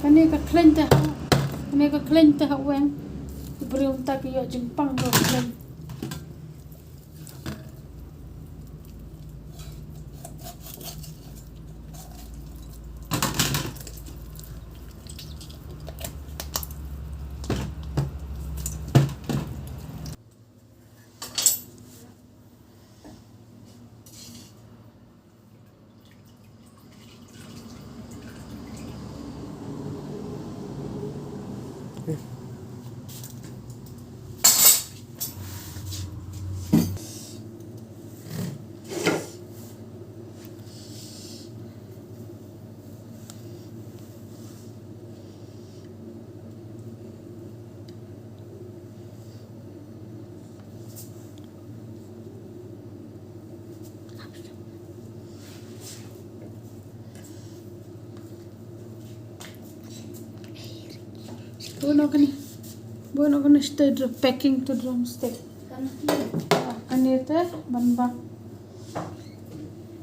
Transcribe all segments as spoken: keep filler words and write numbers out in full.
Kane ka khleiñ te ha, kane ka khleiñ te ha weng. Ki briew mynta ki ïoh jingpang ruh khleiñ. Buh noh kane. Buh noh kane, shatei dro-, packing to drumstick. Kane te ban bak.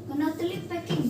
Kane te lip packing.